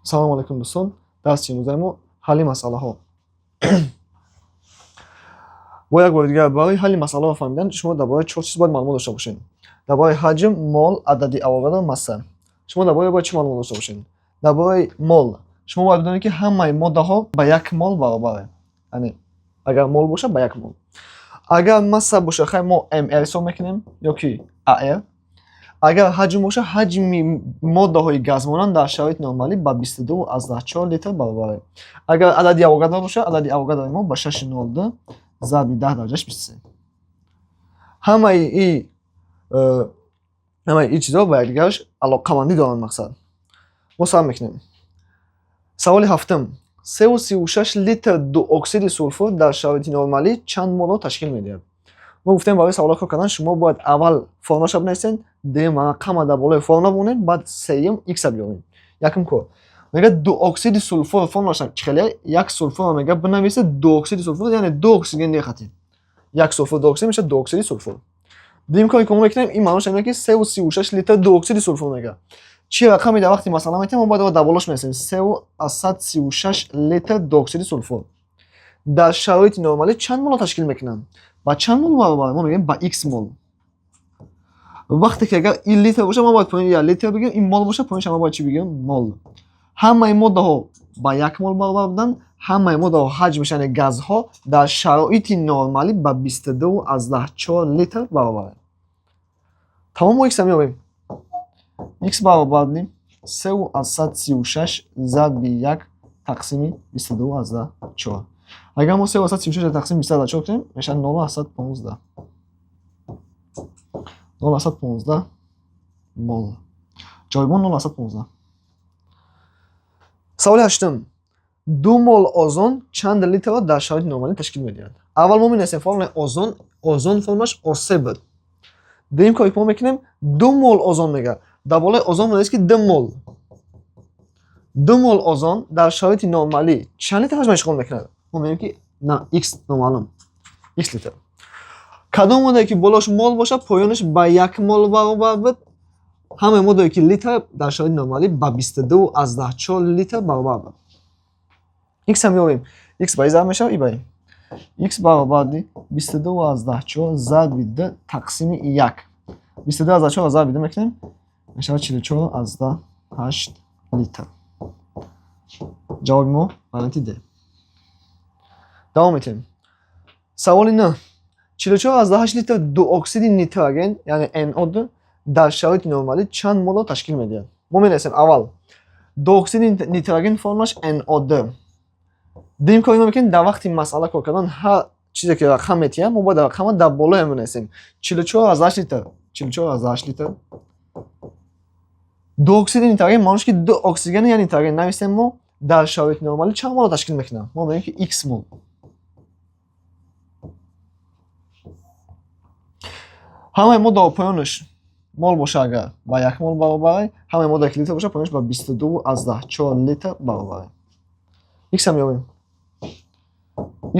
Салому алайкум, дӯстон. Дарси имрӯзаи мо ҳалли масъалаҳо. Бо як бори дигар, барои ҳалли масъалаҳо фаҳмидан шумо дар бораи чор чиз бояд маълумот дошта бошед: дар бораи ҳаҷм, мол, адади Авогадро, масса. Шумо дар бораи бояд чӣ маълумот дошта бошед? Дар бораи мол шумо бояд бидонед, ки ҳамаи моддаҳо ба 1 мол баробаранд, яъне агар мол бошад, ба 1 мол. Агар масса бошад, хай, мо мр ҳисоб мекунем ё ки ар. Агар ҳаҷм бошад, ҳаҷми моддаҳои газмонанд дар шароити нормалӣ ба 22,4 литр баробар аст. Агар адади Авогадро бошад, адади Авогадрои мо ба 6,02 зарби 10 дараҷаш 23. Ҳамаи ин чизҳо ба якдигараш алоқамандӣ доранд. Мақсад, мо сар мекунем. Саволи ҳафтум: 3,36 литр дуоксиди сулфур дар шароити нормалӣ чанд молро ташкил медиҳад? Мо гуфтем, барои саволҳо кор кардан шумо бояд аввал формулаша бинависед, дуюм рақама дар болои формула бимонед, баъд сеюм икса биёбед. Якум кор: мегӯяд, дуоксиди сулфур формулаша чӣ хеле? Як сулфурро мегӯяд бинависед, дуоксиди сулфур, яъне ду оксиген дехатӣ, як сулфур, ду оксиген мешавад дуоксиди сулфур. Дуюм коре ки мо мекунем, ин маънош ин ки 3,36 литр дуоксиди сулфур мегӯяд. Чӣ рақаме дар вақти масъала метиҳем, мо бояд дар болош менависем: 3,36 литр дуоксиди сулфур дар шароити нормалӣ чанд молро ташкил мекунанд, ба чанд мол баробар? Мо мегӯем, ба икс мол. Вақте ки агар ин литр бошад, мо бояд поёни як литр бигӯем, ин мол бошад, поёнаш мо бояд чӣ бигӯем? Мол. Ҳамаи моддаҳо ба 1 мол баробар буданд. Ҳамаи моддаҳо ҳаҷмаш, яъне газҳо, дар шароити нормалӣ ба 22,4 литр баробаранд. Тамом, мо икса меёбем. Икс баробарди 3,36 зарби як тақсими 22,4. Агар мо 3,36 тақсими 22,4 кунем, мешавад 0,15, 0,15 мол. Ҷавоби мо 0,15. Саволи ҳаштум: 2 мол озон чанд литрро дар шароити нормалӣ ташкил медиҳад? Аввал мо менависем формулаи озон. Озон формулаш О3 буд. Дуюм коре ки мо мекунем, 2 мол озон мегӯяд. Дар болои озон менависем, ки 2 мол. 2 мол озон дар шароити нормалӣ чанд литр ҳаҷм ишғол мекунад? Мо мегӯем, ки на х номаълум, х литр. Кадом моддае ки болош мол бошад, поёнаш ба 1 мол баробар буд? Ҳамаи моддае ки литр, дар шароити нормалӣ ба 22,4 литр баробар буд. Х ҳам меёбем. Х ба и зарб мешавад, и ба и. Х баробарди 22,4 зарби д тақсими як. 22,4 зарби д мекунем, мешавад 44,8 литр. Ҷавоби мо варианти д. Давом метиҳем. Саволи нӯҳ: 44,8 литр дуоксиди нитроген, яъне НО2, дар шароити нормалӣ чанд молро ташкил медиҳад? Мо менависем аввал дуоксиди нитроген, формулаш НО2. Дуюм кори мо мекунем, дар вақти масъала кор кардан ҳар чизе ки рақам метиҳам, мо бояд рақама дар болоям бинависем: 44,8 литр, 44,8 литр дуоксиди нитроген, маънош ки ду оксигени я нитроген нависем. Мо дар шароити нормалӣ чанд молро ташкил мекунам? Мо мегӯем, ки х мол. Ҳамаи моддаҳо поёнаш мол боша, агар ба 1 мол баробар, ҳамаи моддае ки литр боша, поёнаш ба 22,4 литр баробар. Х меёбем.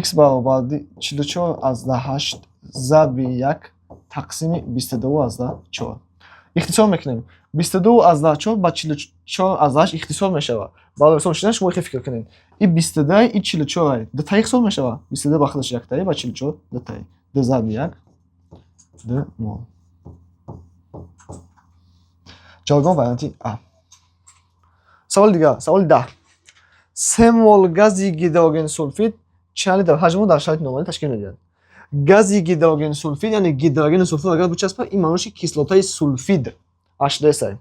Х баробарди 44,8 зарби як тақсими 22,4. Ихтисор мекунем: 22,4 ба 44,8 ихтисор мешавад. Барои осон шудан шумо ихе фикр кунед: и 22, и 44 дутаи ихтисор мешавад. 22 ба худаш яктаи, ба 44 дутаи, ду зарби як, 2 мол. Ҷавоби мо варианти а. Саволи дигар, саволи 10: 3 мол гази гидрогенсулфид чанд литр ҳаҷмро дар шароити нормалӣ ташкил медиҳад? Гази гидрогенсулфид, яъне гидрогени сулфур агар бичаспад, ин маънош кислотаи сулфид H2S.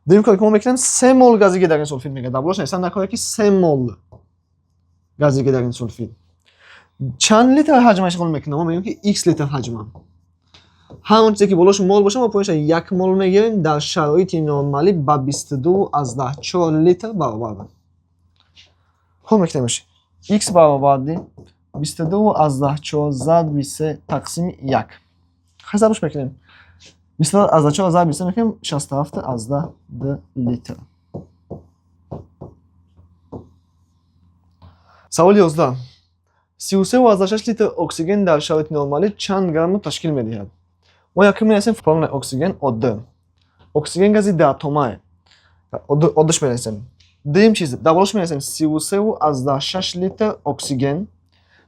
Дуюм коре ки мо мекунем, 3 мол гази гидрогенсулфид мегӯяд. Дар болош нависанд накоре, ки 3 мол гази гидрогенсулфид чанд литр ҳаҷм ишғол мекунад? Мо мегӯем, ки х литр ҳаҷма. Ҳамон чизе ки болош мол боша, мо поёнша 1 мол мегирем. Дар шароити нормалӣ ба 22,4 литр баробар буд. Хуб, мекунемш: х баробарди 22,4 зарби се тақсими як. Хай, зарбш мекунем: 22,4 зарби се мекунем, 67,2 литр. Саволи 11: 33,6 литр оксиген дар шароити нормалӣ чанд граммро ташкил медиҳад? Мо якум менависем формулаи оксиген: О2. Оксиген гази диатомае. О2-ш менависем. Дуюм чиз, дар болош менависем 33,6 литр оксиген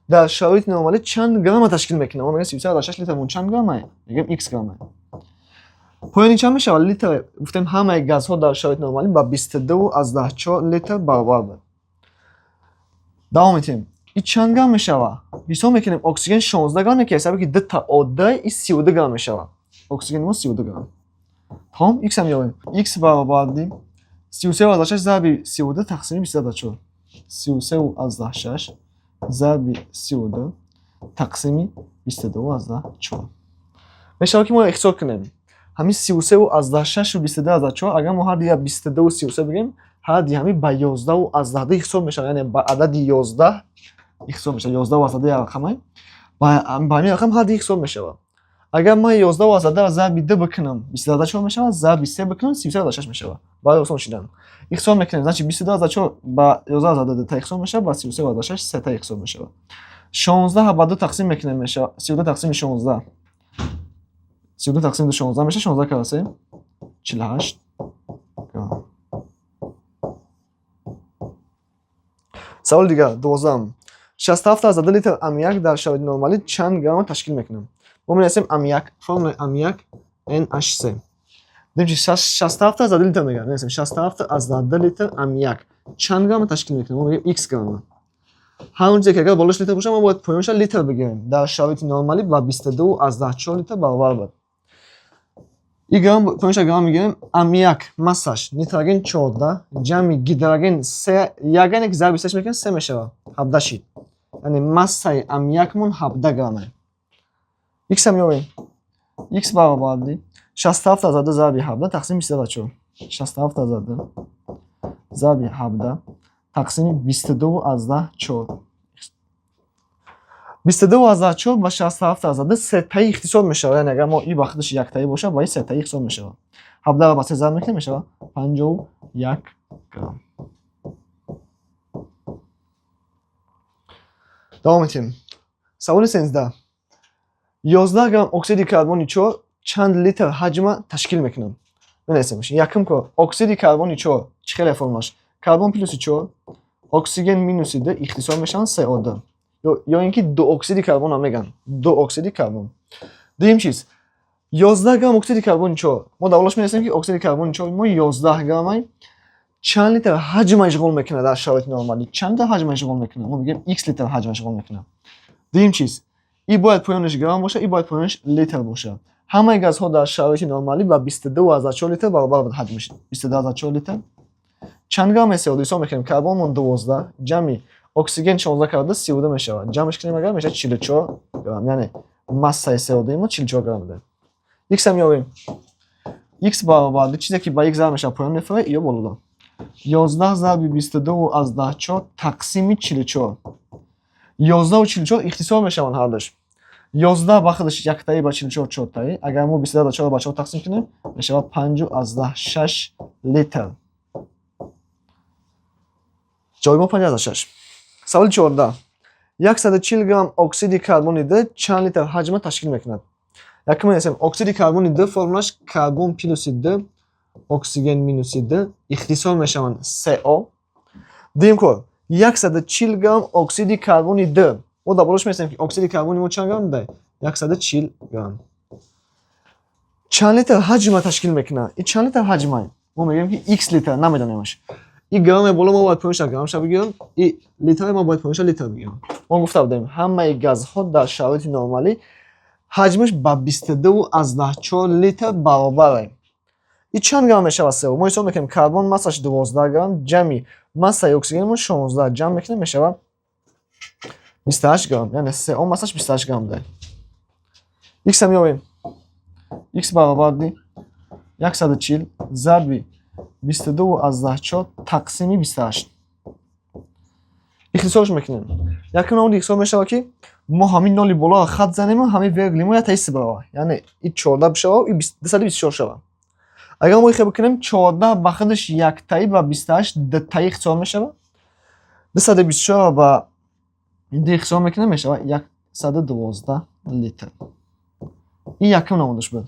дар шароити нормалӣ чанд грамма ташкил мекунад? Мо мегӯем, 33,6 литр чанд грамма? Мегӯем, х грамма. Поёни чанд мешавад литр? Гуфтем, ҳамаи газҳо дар шароити нормалӣ ба 22,4 литр баробар буд. Давом метиҳем. И чанд грамм мешавад? Ҳисоб мекунем: оксиген 16 грамм, ки ҳисаби ки дута ода, и 32 грамм мешавад. Оксиген мо 32 грамм. Тамом, х ам меёбем. Х баробарди 33,6 зарби 32 тақсими 24. 33,6 зарби 32 тақсими 22,4 мешавад, ки мо ихтисор кунем ҳамин 33,6 22,4. Агар мо ҳарди 22 33 бигем, ҳарди ҳамин ба 11,2 ихтисор мешавад, яъне ба адади 11 ихтисор мешавад. 11,2 як рақамай, ба ҳамин рақам ҳарди ихтисор мешавад. Агар ман 11,2 зарби ду бикунам, 22,4 мешавад, зарби се бикунам, 33,6 мешавад. Барои осон шидан ихтисор мекунем. Значит, 22,4 ба 11,2 дута ихтисор мешавад, ба 33,6 сета ихтисор мешавад. 16 ба ду тақсим мекунем, мешавад 32 тақсими 16. 32 тақсими ду 16 мешавад, 16 кара се 48 грамм. Саволи дигар, 12-ам. 67,2 литр аммиак дар шароити нормалӣ чанд грамма ташкил мекунад? Мо менависем аммиак, формулаи аммиак NH3. Дидем, чи 67,2 литр мегӯяд. Менависем, 67,2 литр аммиак чанд грамма ташкил мекунад? Мо мегӯем, х грамма. Ҳар он чизе ки агар болош литр бошад, мо бояд поёнша литр бигирем. Дар шароити нормалӣ ба 22,4 литр баробар буд. И грамм поёнша грамм мегирем. Аммиак массаш нитроген 14, ҷамъи гидроген се, ягане ки зарби сеш мекунем, се мешавад, 17 шид. Яъне массаи аммиакмон 17 грамма. Х меёбем. Х баробарди 67,2 зарби 17 тақсими 24. 67,2 зарби 17 тақсими 22,4. 22,4 ба 67,2 сетаи ихтисор мешавад. Яъне агар мо и ба худаш яктаӣ бошад, ба и сетаи ихтисор мешавад. 17 ба се зарб мекунем, мешавад 51 грамм. Давом метиҳем. Саволи 13. 11 грамм оксиди карбони чор чанд литр ҳаҷма ташкил мекунад? Менависем. Якум кор, оксиди карбони чор чӣ хеле формулаш? Карбон плюси чор, оксиген минуси д, ихтисор мешаванд СО2. Ё ин ки дуоксиди карбон ҳам мегӯянд. Дуоксиди карбон. Дуюм чиз, 11 грамм оксиди карбони чор. Мо дар болош менависем, ки оксиди карбони чор мо 11 граммай чанд литр ҳаҷма ишғол мекунад дар шароити нормалӣ? Чанд литр ҳаҷма ишғол мекунад? Мо мегӯем, х литр ҳаҷма ишғол мекунад. Дуюм чиз, и бояд поёнаш грамм бошад, и бояд поёнаш литр бошад. Ҳамаи газҳо дар шароити нормалӣ ба 22,4 литр баробар буд ҳаҷмаш. 22,4 литр. Чанд грамм СО2 ҳисоб мекунем? Карбонмон 12, ҷамъи оксиген 16 карда 32 мешавад. Ҷамъш кунем агар, мешавад 44 грамм. Яъне массаи СО2 мо 44 грамм буда. Х ам меёбем. Х баробар, чизе ки ба х зарб мешавад, поён мефурад ё болода. 11 зарби 22,4 тақсими 44. 11 44 ихтисор мешаванд ҳардуш. 11 ба худаш яктаи, ба 44 чортаи. Агар мо 22,4 ба чор тақсим кунем, мешавад 5,6 литр. Ҷавоби мо 5,6. Саволи 14. 140 грамм оксиди карбони д чанд литр ҳаҷма ташкил мекунад? Якум менависем, оксиди карбони д формулаш карбон плюси д, оксиген минуси д, ихтисор мешаванд СО. Дуюм кор, 140 грамм оксиди карбони д. Мо дар болош менависем, ки оксиди карбони мо чанд грамм буда? 140 грамм. Чанд литр ҳаҷма ташкил мекунад? И чанд литр ҳаҷма? Мо мегӯем, ки х литр, намедонемаш. И грамме боло мо бояд поёнша граммша бигирем, и литре мо бояд поёнша литр бигирем. Мо гуфта будем, ҳамаи газҳо дар шароити нормалӣ ҳаҷмаш ба 22,4 литр баробар. И чанд грамм мешавад СО? Мо ҳисоб мекунем: карбон массаш 12 грамм, ҷамъи массаи оксигенмон 16, ҷамъ мекунем, мешавад 28 грамм. Яъне СО массаш 28 грамм буда. Х меёбем. Х баробарди 140 зарби 22,4 тақсими 28. Ихтисорш мекунем. Якум намуди ихтисор мешавад, ки мо ҳамин ноли болоро хат занему, ҳамин вергули мо яктаи баробар, яъне и 14 бишава, и 224 шава. Агар мо ихе бикунем, 14 ба худаш яктаи, ба 28 дутаи ихтисор мешавад. 224 ба ду ихтисор мекунем, мешавад 112 литр. Ин якум намудаш буд.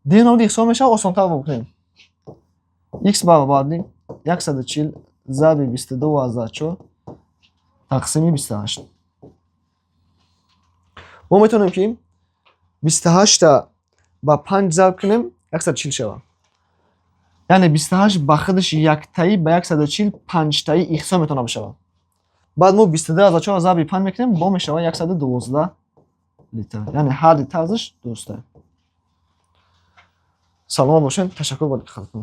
Дуюм намуди ихтисор мешавад, осонтар бикунем. Х баробарди 140 Зарби 22,4 тақсими 28. Мо метавонем, ки 28-та ба 5 зарб кунем, 140 шавад. Яъне 28 ба худаш яктаӣ ба 140 панҷтаӣ ихтисор метавонад бишавад. Баъд мо 22,4 зарби 5 мекунем, бо мешавад 112 литр. Яъне ҳарди тарзаш дуруста. Саломат бошед, ташаккур ба диққататон.